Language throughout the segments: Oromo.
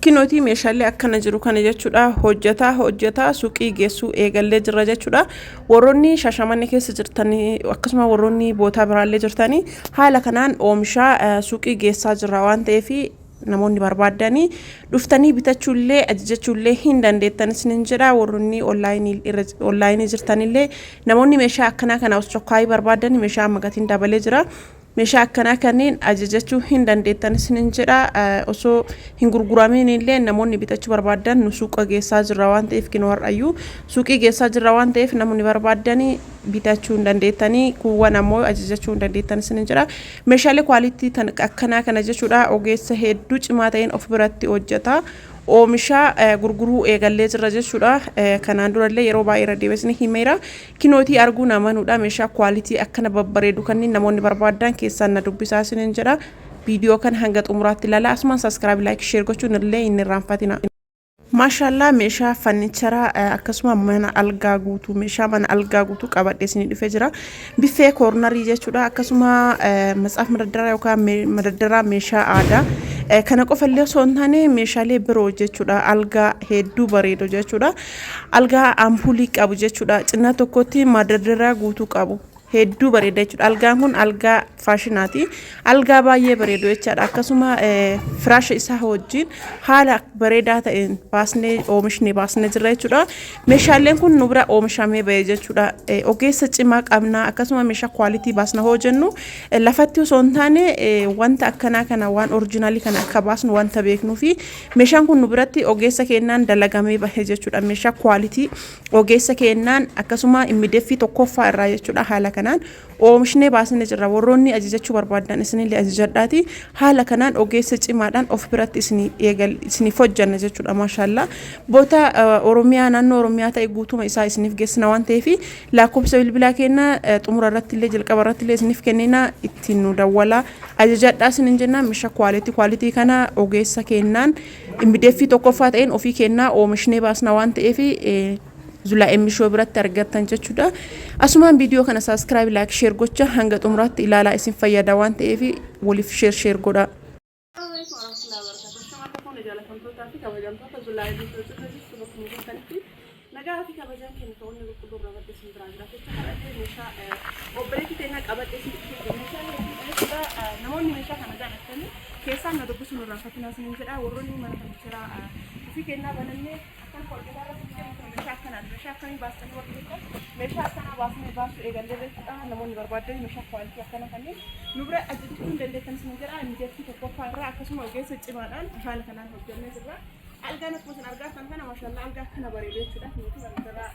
Kinootii meeshaalee akkana jiru kana jechuudha, hojjetaa hojjetaa suuqii geessuu eegallee jirra jechuudha. Warroonni Shaashamannee keessa jirtanii, akkasuma warroonni bootaa biraallee jirtanii, haala kanaan oomishaa suuqii geessaa jirra waan ta'eef, namoonni barbaaddanii dhuftanii bitachuullee ajajachuullee hin dandeettan isinin jedha. Warroonni onlaayinii jirtanillee, namoonni meeshaa akkanaa kana osoo barbaaddanii, meeshaa amma gatiin dabalee jira. Meeshaa akkanaa kanneen ajajachuu hin dandeettan isinin jedha. Osoo hin gurguramiin illee namoonni bitachuu barbaadan, nu suuqa geessaa jirra waan ta'eef, kinoo har'ayyuu suuqii geessaa jirra waan ta'eef, namoonni barbaadanii bitachuu hin dandeettanii, kuuwwan ammoo ajajachuu hin dandeettan isinin jedha. Meeshaalee quality akkanaa kana jechuudha, ogeessa hedduu cimaa ta'een of biratti hojjeta. Oomisha gurguruu eegallee jirra jechuudha. Kanaan durallee yeroo baay'ee irra deebisni himeera. Kinootii arguun amanuudha. Meeshaa quality akkana babbareedu kanneen namoonni barbaadan keessaan na dubbisaa isinin jedha. Viidiyoo kana hanga xumuraatti ilaala. Asumaan subscribe, like, share gochuun illee hin irraanfatina. Maashaallah, meeshaa furnitureaa, akkasuma mana algaa guutuu, meeshaa mana algaa guutuu qabadhee isinii dhufee jira. Biffee cornerii jechuudha. Akkasuma matsaaf madaddaraa yookaan madaddaraa meeshaa aadaa. Kana qofa illee osoo hin taane meeshaalee biroo jechuudha. Algaa hedduu bareedu jechuudha. Algaa ampuulii qabu jechuudha. Cinaa tokkotti madaddaraa guutuu qabu. Hedduu bareeda jechuudha. Algaan kun algaa faashinaati. Algaa baay'ee bareedu jechaadha. Akkasuma firaasha isaa wajjin haala bareedaa ta'een baasnee oomishne baasnee jirra jechuudha. Meeshaaleen kun nu bira oomishamee bahee jechuudha. Ogeessa cimaa qabna. Akkasuma meeshaa quality baasna hoo jennu, lafatti osoo hin taane wanta akkanaa kana, waan originalii kana akka baasnu wanta beeknuu fi meeshaan kun nu biratti ogeessa kennaan dalagamee bahe jechuudha. Meeshaa quality ogeessa kennaan, akkasuma immideeffii tokkoffaa irraa jechuudha, haala kanaan oomishnee baasnee jirra. Warroonni ajajachuu barbaadan isinillee ajajadhaati. Haala kanaan ogeessa cimaadhaan of biratti isiniif hojjanna jechuudha. Maashaallaa, boota Oromiyaa, naannoo Oromiyaa ta'e guutuma isaa isiniif geessina waan ta'eef, lakkoofsa bilbilaa keenya xumura irratti illee, jalqaba irratti illee isiniif kennina, ittiin nu dawwalaa ajajadhaa isinin jenna. Meeshaa quality quality kana ogeessa kennaan immideeffii tokkoffaa ta'een ofii kennaa oomishnee baasna waan ta'eef, Zulaa Emmishoo biratti argattan jechuudha. Asumaan viidiyoo kana subscribe, like, share gocha hanga xumuraatti ilaalaa, isin fayyada waan ta'eef waliif share share godha. Jaalatamtootaa fi kabajamtoota Zulaa Emmishoo jirtu, bakkuma jirtanitti nagaa fi kabajaan keenya ta'uun qulqulluu irraa badde isin biraa jira. Jecha har'allee meeshaa obboleettii teenyaa qabadhee isin dhufee meeshaa jechuudha. Namoonni meeshaa kana jaalatanii keessaan na dubbisuun irraanfatinaa isiniin jedha. Warroonni mana furnitureaa ofii kennaa banannee akkan hojjetaa irratti hojjetu, meeshaa akkanaa, meeshaa akkamii baastanii warri jettan, meeshaa akkanaa baasnee baasuu eegallee jechuudha. Namoonni barbaadan meeshaa quality akkana kanneen nu bira ajajachuu hin dandeettan isin jedha. Mijeettii tokkoffaa irraa, akkasuma ogeessa cimaadhaan haala kanaan hojjennee jirra. Algaan akkuma isin argaa jirtan kana, maashaallah, algaa akkana bareedu jechuudha. Nuti madaddaraa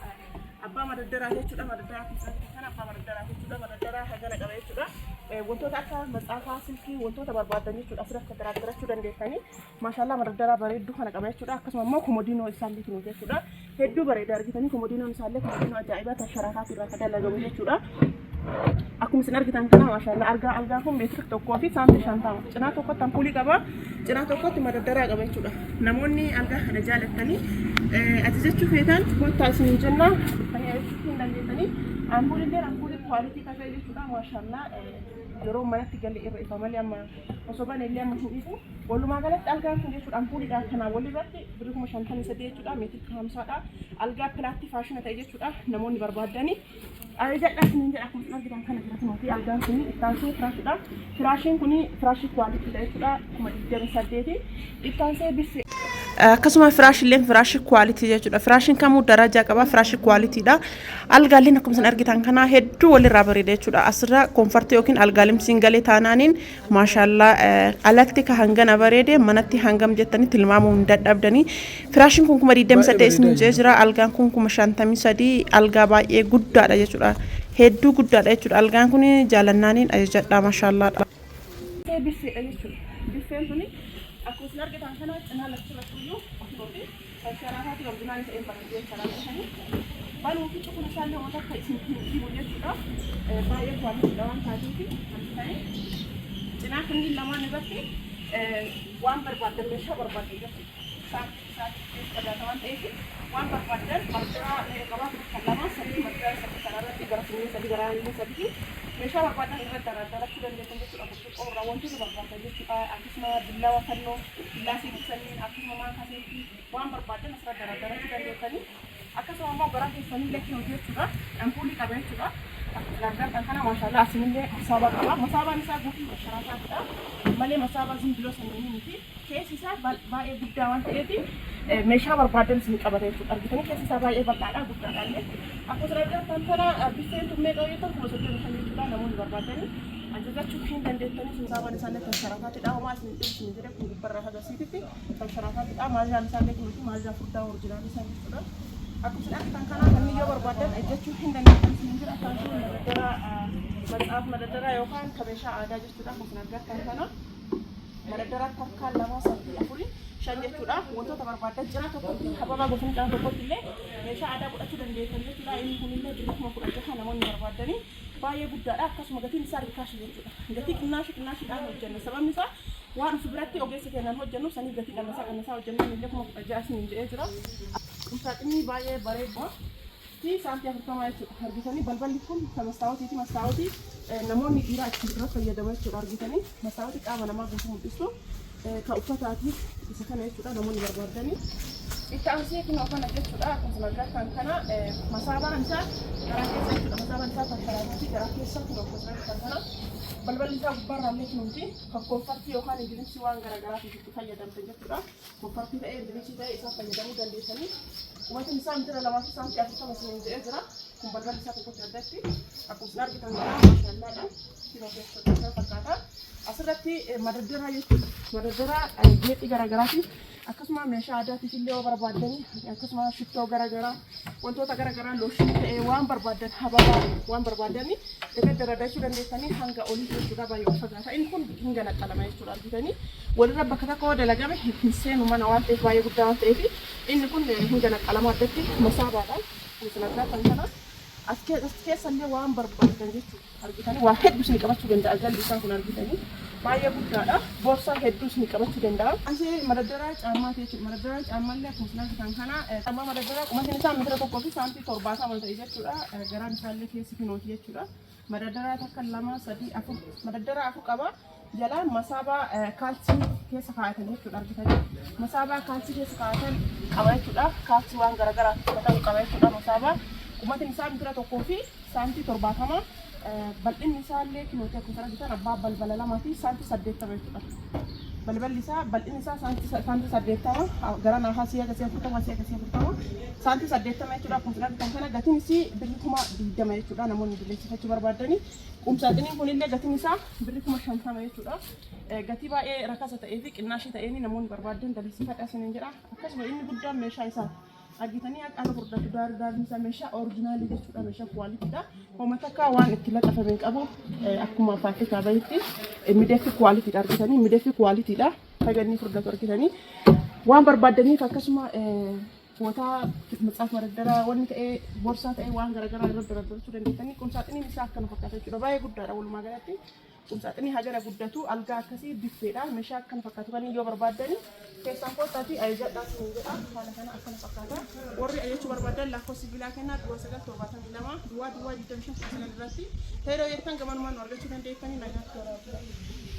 abbaa madaddaraa jechuudha. Madaddaraa kana abbaa madaddaraa jechuudha. Madaddaraa hagana qaba jechuudha. Wantoota akka matsaafaa, silkii, wantoota barbaadan jechuudha asirratti garagarachuu dandeessanii. Maashaallah, madaddaraa bareedduu kana qaba jechuudha. Akkasuma immoo komodiinoo isaallee kinu jechuudha. Hedduu bareeda, argitanii, komodiinoon isaallee komodiinoo ajaa'ibaa kan sharafaatu irraa kan dalagamu jechuudha. Akkuma isin argitan kana, maashaallah, algaa algaan kun meetira 1 fi saantii 50. Cinaa tokkotti ampuulii qaba. Cinaa tokkotti madaddaraa qaba jechuudha. Namoonni algaa kana jaalattanii ajajachuu feetan kottaa isin jenna. Dhuftanii ajajachuu hin dandeessanii. Ampuulillee ampuulii quality kan ta'e jechuudha. Maashaallah, yeroo manatti galee irra ifa malee amma osoo bane illee amma hin ifu. Walumaa galatti algaan kun jechuudha, ampuuliidhaan kanaan walirratti birrii 53,000 jechuudha. Meetira 50dha. Algaa pilaattii faashina ta'e jechuudha. Namoonni barbaadanii ajajadhaa isiniin jedha. Akkuma argitan kana jira kunuuti algaan kun. Ittaansee firaashidha. Firaashiin kun firaashii qualitydha jechuudha. 28,000. Ittaansee biffee. Akkasuma firaashilleen firaashii quality jechuudha. Firaashiin kamuu darajaa qaba. Firaashii qualitydha. Algaaleen akkuma isin argitan kana hedduu walirraa bareeda jechuudha. Asirra comfortii yookiin algaaleen singalee taanaaniin, maashaallaa, alatti ka hangana bareede manatti hangam jettanii tilmaamuu hin dadhabdanii. Firaashiin kun 28,000 isin jee jira. Algaan kun 53,000, algaa baay'ee guddaadha jechuudha. Hedduu guddaadha jechuudha. Algaan kun jaalannaaniin ajajadha, maashaallaadha. Biffeedha jechuudha. Biffeen tuni akkuma isin argitan kana cinaa lachirratti iyyuu ofii kan sharaafaatiin originalii ta'een bareedee jechuudha. Banuu fi cufuun isaallee wanta akka isin hin dhibu jechuudha. Baay'ee qualitydha waan taateef kan cinaa kunniin lamaan irratti waan barbaadan, meeshaa barbaadan jechuudha. Isaan isaa keessa jiraata waan ta'eef, waan barbaadan maddaa qabaa kan lama sadii, maddaa sadii kanarratti gara funyee sadii, gara illee sadii. Meeshaa barbaadan irra dardarachuu dandeessan jechuudha. Burcuqqoo irraa wantoota barbaadan jechuudha. Akkasuma billawa fannoo, billaa seetii, akkasuma maankaa seetii, waan barbaadan asirra dardarachuu dandeessanii. Akkasuma immoo gara keessanillee kennuu jechuudha. Ampuulii qaba jechuudha. Gargar kana maashaallah asinillee masaabaa qaba. Masaabaan isaa guutuu sharafaatidha. Malee masaabaa zimbiloo sanyii miti. Keessi isaa baay'ee guddaa waan ta'eef meeshaa barbaadan isin qabata jechuudha. Argitanii, keessi isaa baay'ee bal'aadha, guddaadha illee. Akkuma argitan kana biffeen tun meeqa yoo ta'u, 35,000 jechuudha. Namoonni barbaadanii ajajachuu hin dandeettanii. Masaabaan isaallee kan sharafaatidha. Homaa isin dhibu isin jedhe, kun gubbarraa haga siititti kan sharafaatidha. Maazaan isaallee kunuuti maazaa furdaa original isaa jechuudha. Akkuma argitan kana kan yoo barbaadan ajajachuu hin dandeettan isin jira. Akkasumas madaddaraa, matsaaf madaddaraa yookaan kan meeshaa aadaa jechuudha. Akkuma argitan kana madaddaraa takka, lama, sadii, afurii, shan jechuudha. Wantoota barbaadan jira tokkotti hababaa gosa cina tokkotti illee meeshaa aadaa godhachuu dandeessan jechuudha. Inni kunillee birrii 16,000 namoonni barbaadanii, baay'ee guddaadha. Akkasuma gatiin isaa rikaashi jechuudha. Gatii qinnaashi qinnaashiidhaan hojjenna. Sababni isaa waan of biratti ogeessa keenyaan hojjennu saniif gatii qannasaa qannasaa hojjenna. Illee 16,000 isiniin jedhee jira. Qumsaaxinii baay'ee bareedaa fi saantii 40 jechuudha. Argitanii, balballi kun kan mastaawotiiti. Mastaawotii namoonni dhiiraa itti irra fayyadamu jechuudha. Argitanii, mastaawotii qaama namaa guutuu mul'istu kan uffataati isa kana jechuudha, namoonni barbaadanii. Itti aansee kunoo kana jechuudha. Akkuma agartan kana masaabaan isaa garaa keessa jechuudha. Masaabaan isaa kan sharafaati garaa keessa, kunoo akkuma agartan kana. Balballi isaa gubbaarraa illee kunuuti kan comfort yookaan ingilinsii waan garaagaraatiif itti fayyadamtan jechuudha. Comfort ta'ee, ingilishii ta'ee isaan fayyadamuu dandeessanii. Qubatiin isaa mitira 2 fi saantii 40 isiniin jedhee jira. Kun balballi isaa tokkotti addatti. Akkuma isin argitan kana maashaallaadha. Kiroo keessatti fakkaata. Asirratti madaddaraa jechuudha. Madaddaraa geexii garaagaraatiif, akkasuma meeshaa aadaatiif illee yoo barbaaddanii, akkasuma shittoo garaagaraa, wantoota garaagaraa, lotion ta'ee, waan barbaadan, hababaa waan barbaadanii irra daradachuu dandeessanii hanga olii jechuudha. Baay'ee ol fagaata. Inni kun hin ganaxalama jechuudha. Argitanii, walirra bakka tokko yoo dalagame hin seenu mana waan ta'eef, baay'ee guddaa waan ta'eef inni kun hin ganaxalama addatti masaabaadhaan. Kun argatan kana as keessallee waan barbaadan jechuudha. Argitanii, waa hedduu isin qabachuu danda'a jalli isaa kun. Argitanii, baay'ee guddaadha. Boorsaa hedduu isin qabachuu danda'a. Asii madaddaraa caammaati jechuudha. Madaddaraa caammaallee akkuma isin argitan kana caammaa madaddaraa qumatiin isaa mitira 1 fi saantii 70 ta'e jechuudha. Garaan isaallee keessi kinooti jechuudha. Madaddaraa takka, lama, sadii, afur, madaddaraa afur qaba. Jalaan masaabaa kaalsii keessa kaa'atan jechuudha. Argitanii, masaabaa kaalsii keessa kaa'atan qaba jechuudha. Kaalsii waan garaagaraa ta'u qaba jechuudha. Masaabaa qumatiin isaa mitira 1 fi saantii 70, bal'inni isaallee kinooti akkuma argitan abbaa balbala 2 fi saantii 80 jechuudha. Balballi isaa bal'inni isaa saantii 80, gara naahaa si'a gasii 40, si'a gasii 40, saantii 80 jechuudha. Akkuma argitan kana gatiin isii birrii 20,000 jechuudha, namoonni dilleessifachuu barbaadanii. Qumsaaxiniin kunillee gatiin isaa birrii 50,000 jechuudha. Gatii baay'ee rakasa ta'ee fi qinnaashii ta'een namoonni barbaadan dalisiifadha isiniin jedha. Akkasuma inni guddaan meeshaa isaa argitanii akka furdatu daarii daariin isaa meeshaa original jechuudha, meeshaa qualitydha. Homa takka waan itti laxafame hin qabu, akkuma faafrikaa bahitti mideeffi qualitydha. Argitanii, mideeffi qualitydha. Faganni furdatu argitanii waan barbaaddaniif, akkasuma bootaa matsaaf madaddaraa wanni ta'ee, boorsaa ta'ee, waan garaagaraa irra daraddachuu dandeessanii. Qumsaaxiniin isaa akkana fakkaata jechuudha. Baay'ee guddaadha. Walumaa galatti qumsaaxinii hagana guddatu, algaa akkasii, biffeedha, meeshaa akkana fakkaatu kan yoo barbaaddani keessaan koottaatii ajajadhaa isiniin jedha. Haala kana akkana fakkaata. Warri ajajachuu barbaadan lakkoofsa bilbilaa kennaa 0972 00 25 19 irratti ta'ee jettan gamanumaan nu argachuu dandeessanii. Nagaatti, waraabaa.